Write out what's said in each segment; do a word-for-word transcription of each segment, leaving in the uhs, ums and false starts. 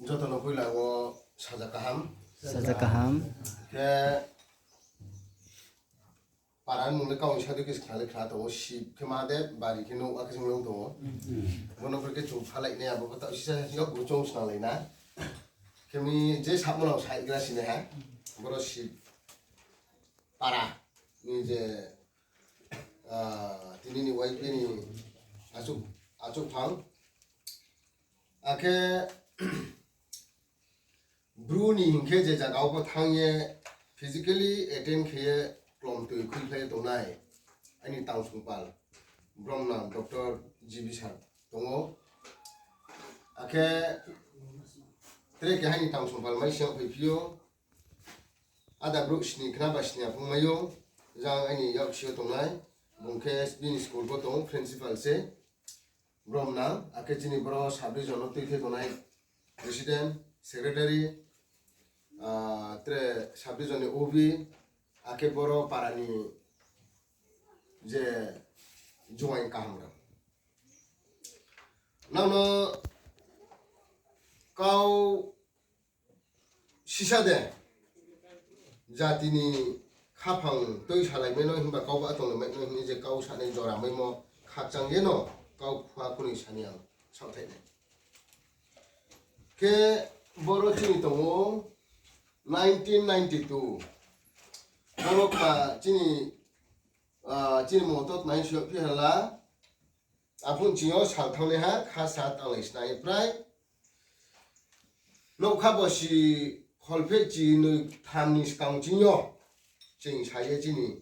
Joto no poila wo saja kaham. Saja kaham. Khe para ni mung le kau ni sadu khe skha le khna tong ou, Sib khe ma de, bari khe nouh, akhe se mung tong ou. Bono khe chung phalai nai, abo pho taoh sisa yo bo chung snalai na. Khe mi je samo no saigra sinai ha, boro Sib para ni je, ah, tini ni Y B ni achouh, achouhphang. Akhe Bru ni hing khe je zaga wo pho thanng ye physically attend khe ye klomtoi khuikhlai ye tongnai aini tangsongpal bromnang Doctor G B sir tong ou. Akhe tre keha ni tangsongpal mai sing phaiphi ou. Ada brouh sni khna ba sni ya phung mai ou. Jang aini yaksi yo tongnai, bung khe bini school pho tong ou, principal se. Bromnang, akhe chini boro sub division no tuithai tongnai president, secretary, ah, tre sub division ni O B, akhe boro para ni je joaing kaham rao. Nang no kau sisa de, jati ni khaphang tui salai mai no himba kau ba tonglai mai no hing ye je kau sanai jora maimo khakchang ye no kau khua khunoi sani ang saohthai nai. Khe boro chini tong ou nineteen ninety-two. Boro kha chini, ah, chini moto tnai sio phi hala. Aphung ching yo sal thanngnaiha kha sa tanglai snai prai. Nougkha bosi kholphehchi noi tham ni skang ching yo ching sa ye chini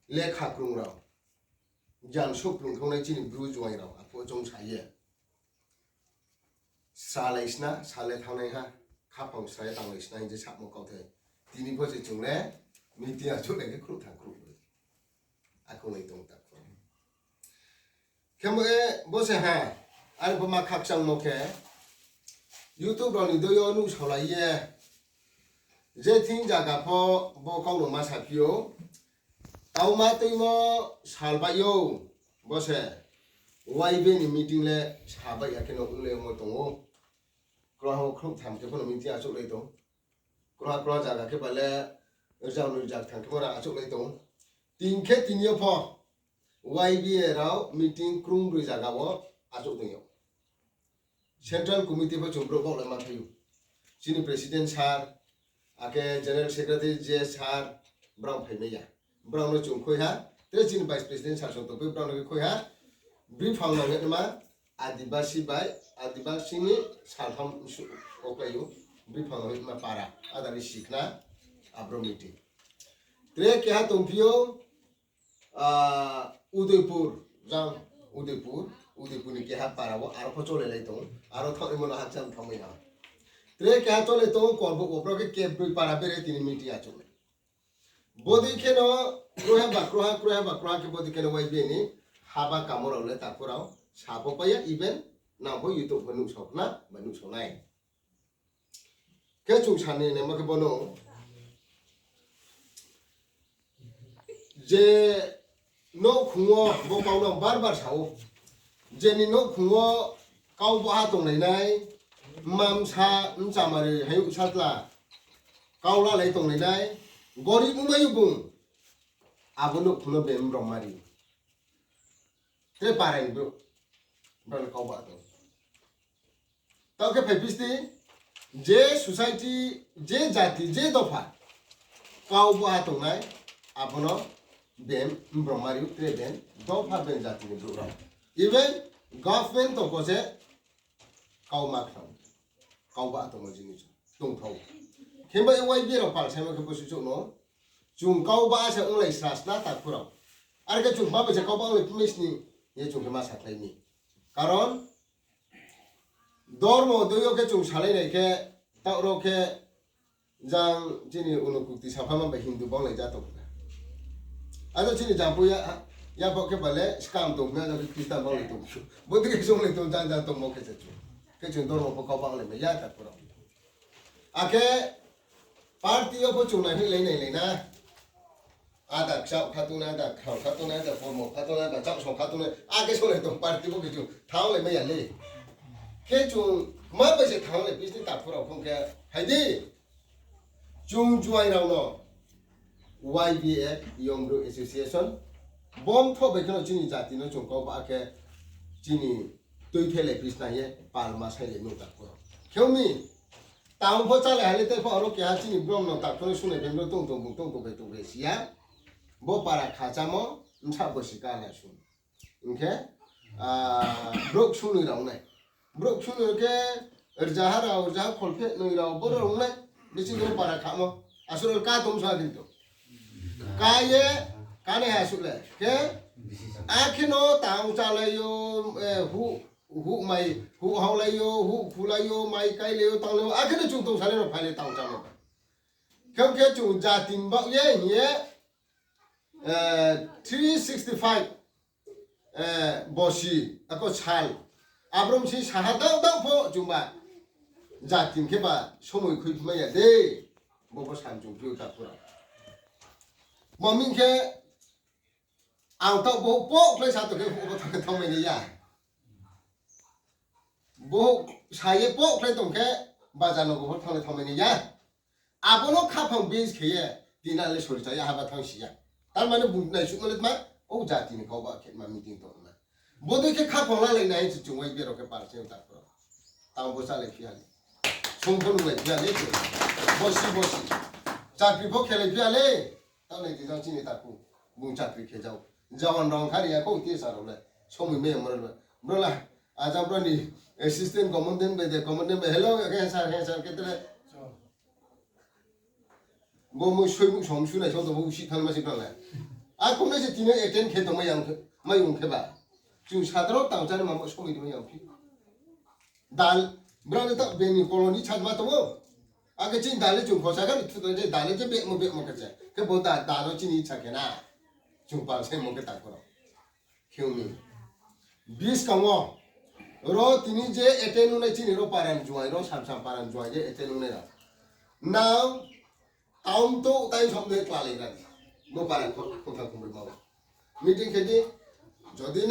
lekha krung rao, gyan souhplung thanngnai chini bru juaing rao, aphuh choung sa ye sralai sna, sal le thanngnaiha, khaphang sra ye tanglai sna hing je samo kauthai. Tini pho se chung le meeting achouhlai khe khruh thang khruh broi. Akhunglai tong takhu. Khe bo e, bo se ha, are bo ma khakchangmo khe, YouTube rao ni dei yo nuhsaolai ye, je thing zaga pho bo kau no ma saphi ou, tauma tuimo sal bai ou, bo se Y B ni meeting le sa bai ya khe no onglai yagmo tong ou. Kroha wo khrouh tham khe pho no meeting achouhlai tong. Kroha kroha zaga khe ba le rzanoi rzaktham khe pho no achouhlai tong. Tini khe tini yo pho Y B A rao meeting krung broi zaga wo achouh tong ou. Central committee pho chung brouh baohlai ma phai ou. Chini president sir, akhe general secretary je sir, brao phai mai ya. Brao no chung khoi ha, tre chini vice president sir song tongpai brao no khe khoi ha, biphang nang hima, Adibasi bai, Adibasi ni saltham su oklai ou, biphang nang hima para, adani sikhna, abro meeting. Tre keha tongphi ou, ah, Udaipur, jang Udaipur, Udaipur ni keha para wo aro pho cholelai tong, aro thanngnaimo no hakcham thanngmai na. Tre keha cholai tong, Kolbok wo brao khe kebroi para bere tini meeting achouh nai. Bodei khe no kroha ba kroha, kroha ba kroha khe bodei khe no Y B A ni haba kamo rao le takhu rao sa pho pai ya, even nang pho YouTube pho nuhsao khna, ba nuhsao nai. Khe chung sani naima khe bono je nouhkhong wo bo kau no bar bar sa ou. Je ni nouhkhong wo kau baha tonglai nai, mma bsa, bchamari, hayouh satla, kau lalai tonglai nai, gorib ongmai ou bung, abo nouhkhong no be mromari. Tre para ni brouh, brao le kau ba tong. Taoh khe phaiphi sdi, je society, je jati, je dopha, kau baha tongnai, abo no be mromari ou, tre be dopha be jati ni brouh rao. Even government tongpho se kau ma khnang, kau ba tongmo jinis tongthou. Khe bo Y B A rao palsaimo khe bo suchouh no, chung kau ba se onglai sra sna takhu rao. Are khe chung ma bai se kau ba onglai phimai sni, ye chung khe ma sakhlai mi. Karon, dormo dei yo khe chung salai nai khe, taoh rao khe, jang chini Unokoti saphama bai Hindu banglai ja tong na. Ado chini Jampui ya, ya bo khe ba le skam tong na, ado khe Christian banglai tong. Bodei khe chung le tong, jang jang tongmo khe se chung. Khe chung dormo pho kau banglai mai ya takhu rao. Akhe party yo pho chung nai hoihlai nailai na. Ada kchaoh kha tongnai, ada khao kha tongnai, ada kormo kha tongnai, ada chaohsong kha tongnai, akhe songlai tong party bo khe chung thanglai mai ya le. Khe chung ma bai se thanng le phi sini takhu rao phung khe, phai di. Chung juaing rao no Y B A, Young Bru Association, bom tho bai khe no chini jati no chung kau ba khe chini tuithe le phi sna ye palma sai le nung takhu rao. Khe ong mi, tang pho chálai ha le tei pho aro keha chini brom no takhu no sunai bai bro tong tong bung tong tong bai tong bai si ya. Bo para khachamo, bsa bo si ka lai sung. Hing khe, ah, brouh ksung noi rao nai. Brouh ksung noi khe, rzaha rao, rzaha kholpheh noi rao, boro rao nai. Bisi no para khamo. Asuh rao ka tong sa kintu. Ka ye, ka nai asuh le. Khe, akhe no tang chálai yo, eh, huh, huh mai, huh haolai yo, huh khulai yo, mai kailai yo, tanglai yo, akhe no chung tong sa le no phai le tang chálai. Khe khe chung jati ni baoh ye hing ye, eh, three sixty five, eh, bosi, ako sal. Abrom si saha dao dao pho chung ba jati ni khe ba somoi khuiphi mai ya de. Bo pho san chung phi o takhu rao. Bo ming khe ang taoh bo poh khlai sa tong khe bo thanng le thanngmai nai ya. Bo sa ye poh khlai tong khe bajar no bo pho thanng le thanngmai nai ya. Abo no khaphang base khe ye, tina le sori cha ya haba thanng si ya. Tar mane bung naisuhmo le tma, o jati ni kau ba khe ma meeting tong na. Bodei khe khaphang lalai nai se chung Y B A rao khe para se takhu rao. Tang bo chálai phi ya le. Song pho nunglai phi ya le. Bosi bosi. Chakri pho khelai phi ya le. Tang nai di jang chini takhu. Bung chakri khe jao. Jawan rao kha ri ya khou T S R rao le. Somoi mai ya moro le. Bro la, ajang bro ni assistant commandant bai de, commandant bai, hello, he sir, he sir, khe tre. Bo mo soi mu som sunai so to bo si thanng ma si thanng le. A khou nai se tini attend khe tong mai yang khe, mai ong khe ba. Chung sadro tang chá ni ma mo somoi tong mai yang phi. Dal, bro ni ta beni colony chatma tong o. Akhe chini dal le chung khosa khe thu tong je dal le je bemo bemo khe se. Khe bo da, dal no chini icha khe na. Chung pal se mo khe takhu rao. Khe ong mi. Buskang wo. Ro tini je attend ong nai chini ro para ni juai, ro sam sam para ni juai je attend ong nai rao. Nang, taoh to tai som de klalai ra di. Bo para ni khongtham khongbroi ma wo. Meeting khe di, jodi